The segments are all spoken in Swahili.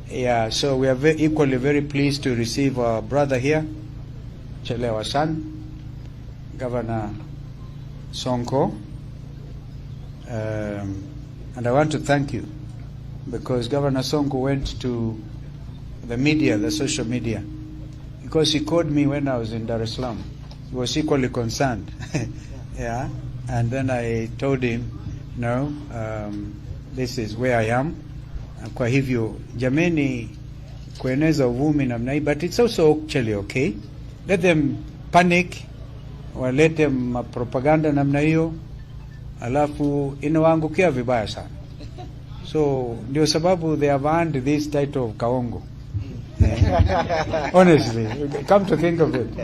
Yeah, so we are equally very pleased to receive our brother here, Chelewa San, Governor Sonko. And I want to thank you because Governor Sonko went to the media, the social media, because he called me when I was in Dar es Salaam. He was equally concerned. Yeah. And then I told him, no, this is where I am. Kwa hivyo jameni, kueneza uvumi namna hii, but it's also actually okay. Let them panic, walete propaganda namna hiyo, alafu inawaangukia vibaya sana. So ndio sababu they have earned this title of Kaongo. Honestly, come to think of it,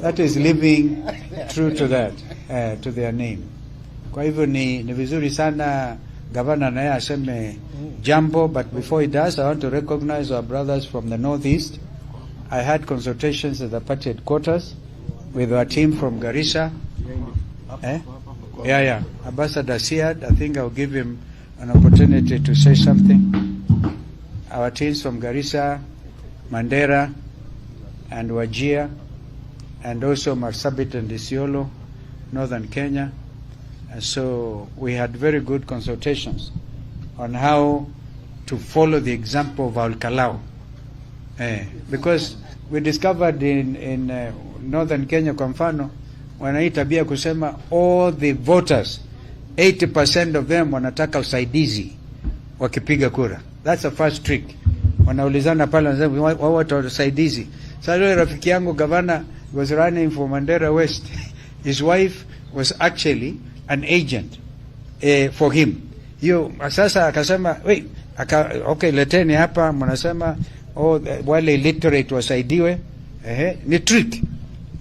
that is living true to that, to their name. Kwa hivyo ni vizuri sana gavana naye aseme jambo, but before he does, I want to recognize our brothers from the Northeast. I had consultations at the party headquarters with our team from Garissa. Eh? Yeah. Ambassador Siad, I think I'll give him an opportunity to say something. Our teams from Garissa, Mandera, and Wajir, and also Marsabit and Isiolo, northern Kenya. And so we had very good consultations on how to follow the example of Ol Kalou. Because we discovered in northern Kenya, kwa mfano, wana hii tabia kusema all the voters, 80% of them wanataka usaidizi wakipiga kura. That's the first trick. Wanaulizana pale, wanasema wao watu wa usaidizi. Sasa yule rafiki yangu gavana was running for Mandera West. His wife was actually an agent for him. Hiyo sasa akasema wait, okay, leteni hapa, mnasema oh, wale illiterate wasaidiwe. Ehe, ni trick.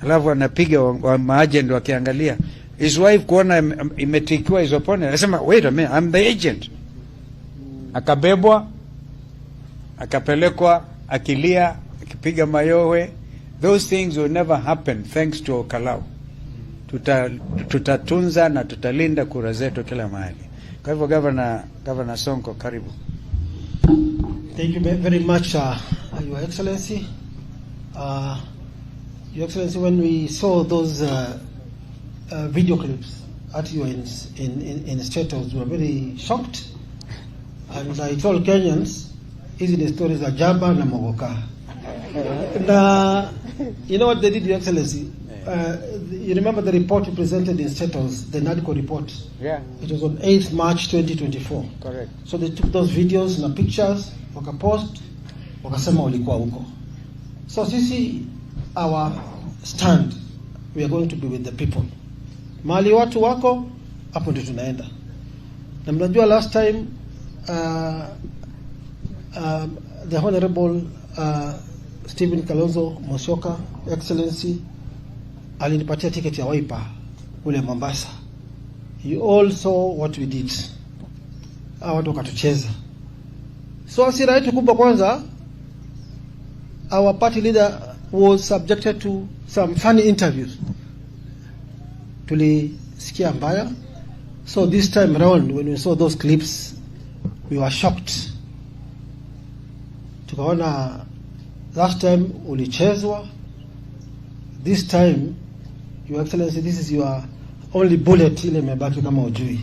Alafu anapiga wa maagent wakiangalia. His wife kuona imetikiwa his opponent, anasema wait a minute, I'm the agent. Akabebwa akapelekwa akilia akipiga mayowe. Those things will never happen thanks to Ol Kalou. Tutatunza na tutalinda kura zetu kila mahali. Kwa hivyo Governor Sonko, karibu. Thank you very much, Your Excellency. Your Excellency, when we saw those video clips at you in State House, we were very shocked. And I told Kenyans, hizi ni stories za Jaba na Mogoka. Na you know what they did, Your Excellency? You remember the report you presented in State House, the NADCO report? Yeah. It was on 8th March 2024. Correct. So they took those videos na pictures, wakapost, wakasema ulikuwa huko. So sisi, our stand, we are going to be with the people. Mahali watu wako, hapo ndio tunaenda. Na mnajua last time the Honorable Stephen Kalonzo Musyoka, Excellency, alinipatia ticket ya Wiper kule Mombasa. You all saw what we did. Hawa watu wakatucheza. So hasira yetu kubwa kwanza, our party leader was subjected to some funny interviews. Tulisikia mbaya. So this time round when we saw those clips, we were shocked. Tukaona last time ulichezwa, this time, Your Excellency, this is your only bullet ile imebaki kama ujui.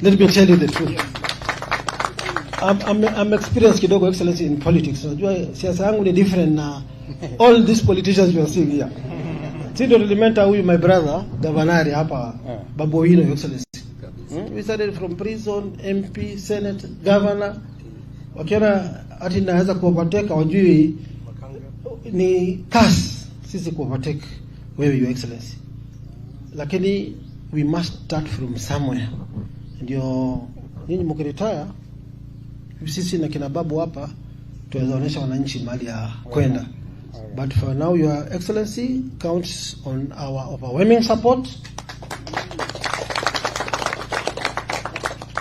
Let me tell you the truth. I'm experienced kidogo, Excellency, in politics. Unajua siasa yangu ni different na all these politicians you are seeing here. Si ndio tulimentor huyu my brother Gavanari hapa, Babu Owino, Your Excellency. We started from prison, MP, Senate, governor. Wakiona ati naweza kuovertake, wajui ni kasi sisi kuovertake wewe, Your Excellency. Lakini we must start from somewhere. Ndio nyinyi mkiretire, sisi na kina babu hapa tuweza onyesha wananchi mahali ya kwenda. But for now, Your Excellency counts on our overwhelming support.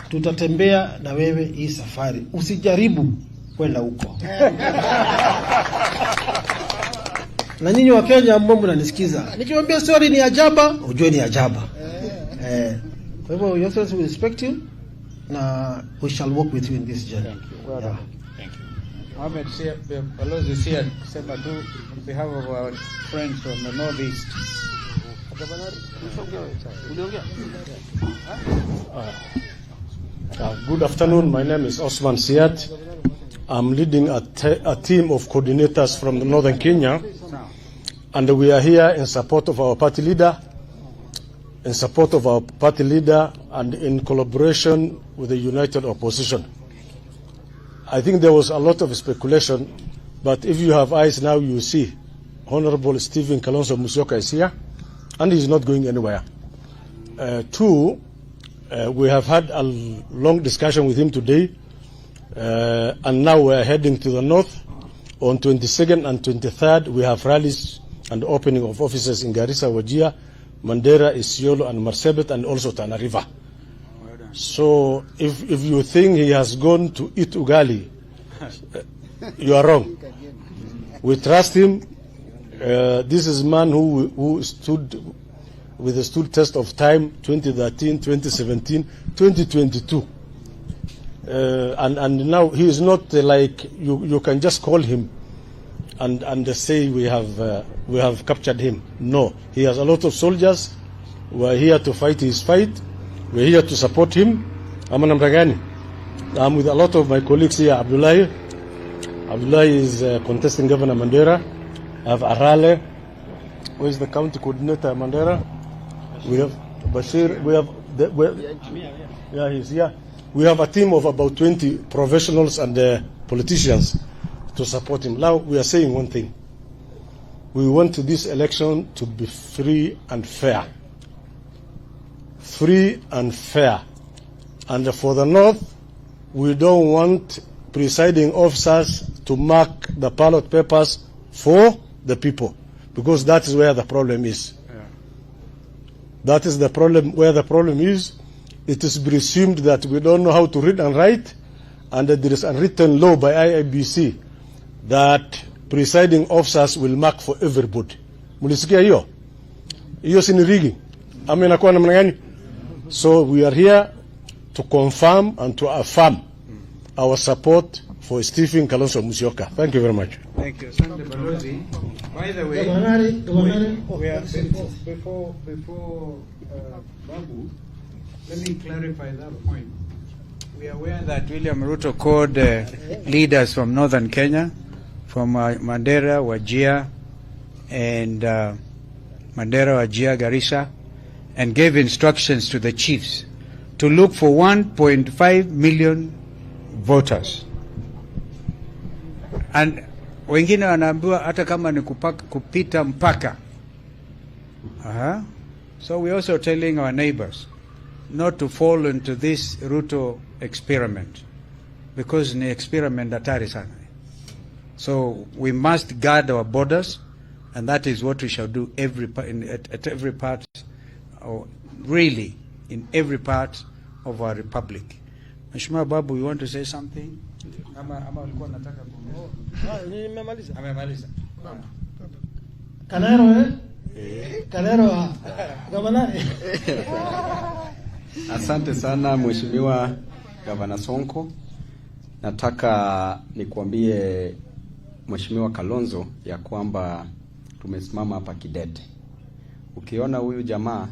Tutatembea na wewe hii safari, usijaribu kwenda huko. Na nyinyi wa Kenya ambao mnanisikiza, nikiwaambia story ni ajaba, ujue ni ajaba. Kwa hivyo, Your Excellency, we respect you. Na we shall work with you in this journey. Thank you. Well Yeah. done. Thank you. Mohamed Sia, Balozi Sia, sema tu on behalf of our friends from the Northeast. Good afternoon. My name is Osman Siat. I'm leading a team of coordinators from the Northern Kenya, and we are here in support of our party leader, in support of our party leader, and in collaboration with the United Opposition. I think there was a lot of speculation, but if you have eyes now, you see Honorable Stephen Kalonzo Musyoka is here, and he's not going anywhere. Two, we have had a long discussion with him today, and now we are heading to the north. On 22nd and 23rd, we have rallies and opening of offices in Garissa, Wajir, Mandera, Isiolo, and Marsabit, and also Tana River. So if you think he has gone to eat ugali, you are wrong. We trust him. This is man who stood with the stood test of time, 2013, 2017, 2022. And now he is not like you can just call him and say we have captured him. No, he has a lot of soldiers. We are here to fight his fight. We are here to support him. Ama namna gani? I'm with a lot of my colleagues here. Abdullahi. Abdullahi is contesting Governor Mandera. I have Arale. Who is the county coordinator, Mandera? We have Bashir. We have the, we, yeah, he's here. We have a team of about 20 professionals and politicians to support him. Now we are saying one thing. We want this election to be free and fair. Free and fair. And for the North, we don't want presiding officers to mark the ballot papers for the people, because that is where the problem is. That is the problem, where the problem is. It is presumed that we don't know how to read and write, and that there is a written law by IEBC that presiding officers will mark for everybody. Mulisikia hiyo? Hiyo si ni rigging? Ama inakuwa namna gani? So we are here to confirm and to affirm our support for Stephen Kalonzo Musyoka. Thank you very much. Thank you. Asante, Balozi. By the way, Governor, Governor, oh, we are, sorry. before Babu, let me clarify that point. We are aware that William Ruto called leaders from northern Kenya, from Mandera, Wajir, and Mandera, Wajir, Garissa, and gave instructions to the chiefs to look for 1.5 million voters. And wengine wanaambiwa hata kama ni kupita mpaka. Aha. So we're also telling our neighbors not to fall into this Ruto experiment, because ni experiment hatari sana. So we must guard our borders, and that is what we shall do every pa- in, at every part, or really in every part of our republic. Mheshimiwa Babu, you want to say something? Ama ulikuwa unataka kuongeza? Ah, nimemaliza. Amemaliza. Kanero, eh? Kanero, ah. Governor. Asante sana, Mheshimiwa Gavana Sonko. Nataka nikuambie, Mheshimiwa Kalonzo, ya kwamba tumesimama hapa kidete. Ukiona huyu jamaa,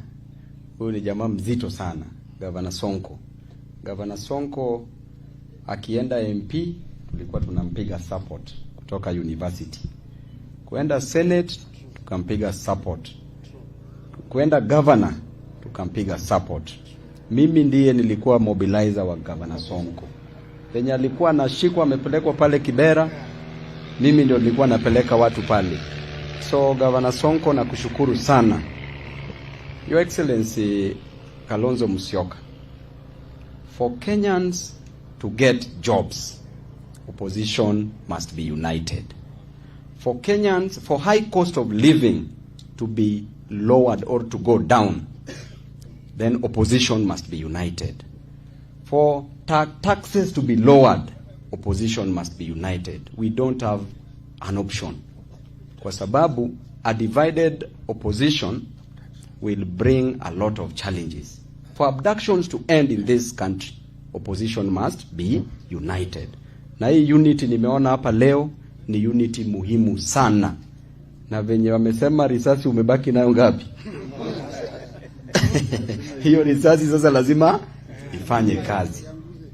huyu ni jamaa mzito sana, Gavana Sonko. Gavana Sonko akienda MP tulikuwa tunampiga support kutoka university, kuenda Senate tukampiga support, kuenda governor tukampiga support. Mimi ndiye nilikuwa mobilizer wa Gavana Sonko. Penye alikuwa anashikwa amepelekwa pale Kibera, mimi ndio nilikuwa napeleka watu pale. So Gavana Sonko, nakushukuru sana. Your Excellency Kalonzo Musyoka, for Kenyans to get jobs, opposition must be united. For Kenyans, for high cost of living to be lowered or to go down, then opposition must be united. For taxes to be lowered, opposition must be united. We don't have an option. Kwa sababu a divided opposition will bring a lot of challenges. For abductions to end in this country, Opposition must be united. Na hii unity nimeona hapa leo ni unity muhimu sana, na venye wamesema risasi umebaki nayo ngapi? Hiyo risasi sasa lazima ifanye kazi.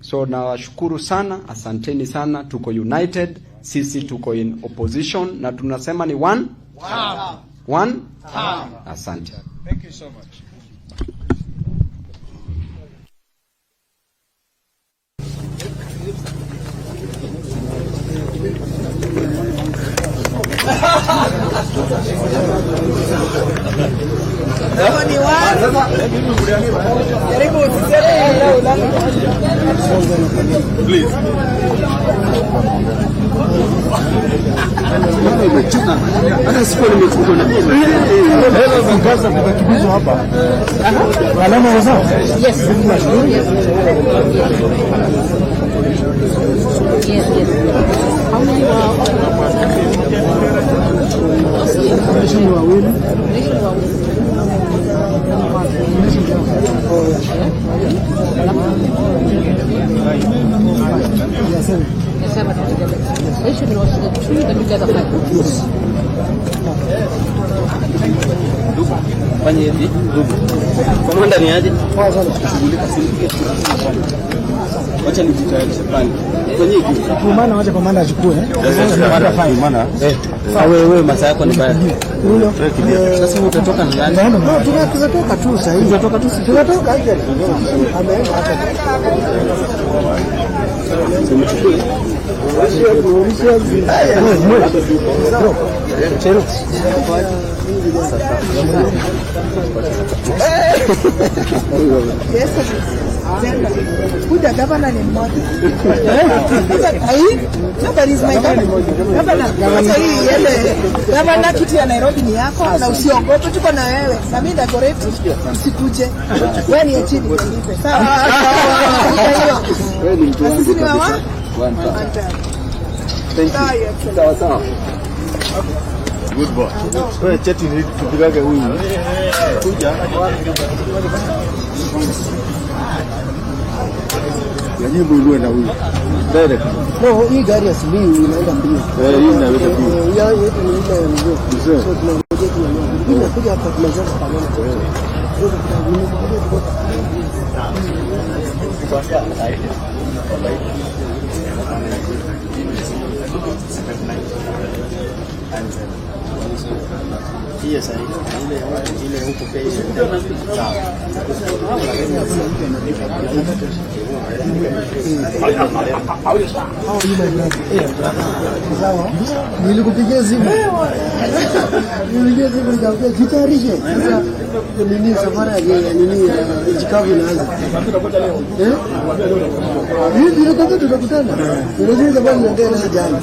So nawashukuru sana, asanteni sana, tuko united, sisi tuko in opposition na tunasema ni one one. Asante. Thank you so much. Fanya hivi ndugu. Komanda ni aje? Wacha nijitayarishe pale. Fanya hivi. Maana wacha komanda achukue. Maana eh, wewe masaa yako ni baya. Sasa wewe utatoka na nani? No, tunatoka tu sasa hivi. Tunatoka tu. Tunatoka actually. Ameenda hata. Kuja gavana ni mmoja. Sasa hii nobody is my governor. Gavana, sasa hii iende. Gavana, kiti ya Nairobi ni yako na usiogope, tuko na wewe. Na mimi decorate usikuje. Wewe ni chini nipe. Sawa. Wewe ni mtu Na wangu sisi ni kabisa. mama. One time. One time. Thank Sawa, you. Your Excellency. Sawa sawa. Good boy. Wewe cheti tupigage huyu. Kuja. Yajibu uwe na huyu. Direct. No, hii gari ya Simiyu inaenda mbio. Eh, hii inaweza mbio. Eh, ya yetu ni ile ya mzee. Mzee. So tunangojea tunangoja. Hii inakuja hapa tunazama pamoja. Sawa. Nilikupigia simu. Nilikupigia simu nikamwambia jitayarishe. Sasa nini safari ya nini ya Chicago inaanza. Eh? Mimi nilikwambia tutakutana. Unajua safari inaendelea na jana.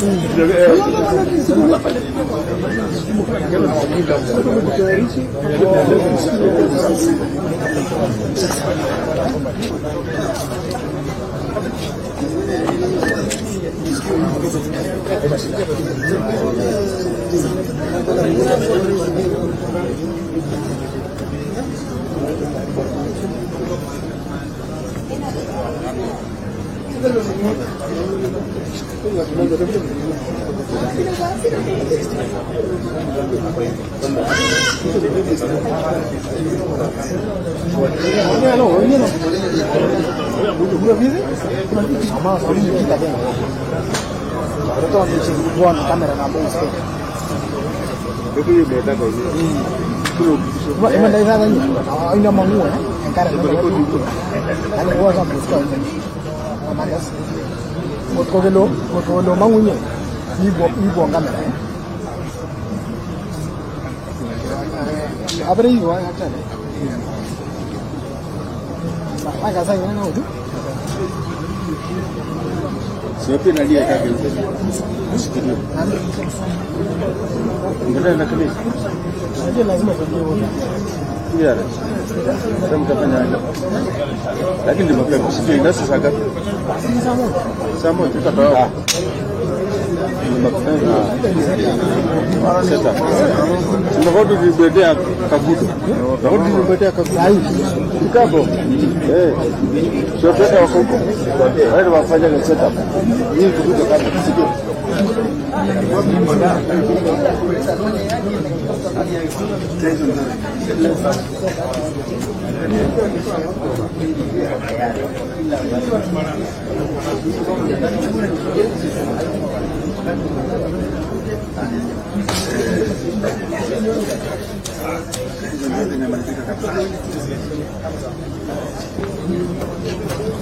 Sio nalia kake. Usikilie. Endelea na kanisa. Yeah. Sasa mtafanya aje? Lakini ni mapema. Sijui nasi saa ngapi? Saa moja tutatoka. Setup. Tunataka tulibetea Kagudo. Tunataka tulibetea Kagudo. Kikabo. Eh. Sio tena wako huko. Wale wafanya ni setup. Hii tukuja kama sio.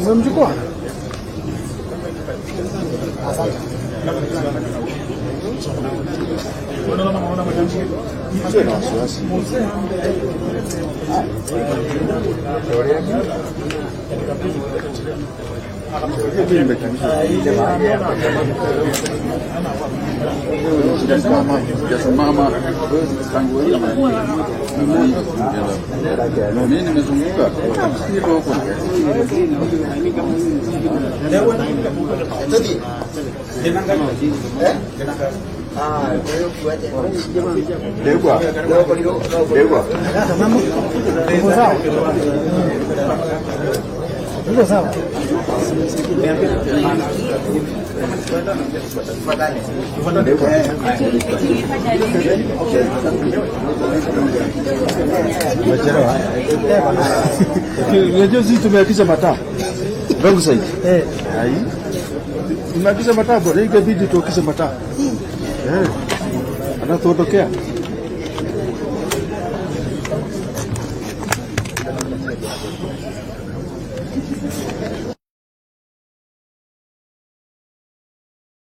Umemchukua? Sio na wasiwasi. Mimi nimekimbizwa. Sijasimama tangu hiyo. Mimi nimezunguka. Niko huko. Degwa. Degwa. Uko sawa? Uko sawa? Unajua sisi tumeakisha mataa. Wrong side. Eh. Ai. Tumeakisha mataa bwana, ikabidi tuakishe mataa. Eh. Anatuondokea.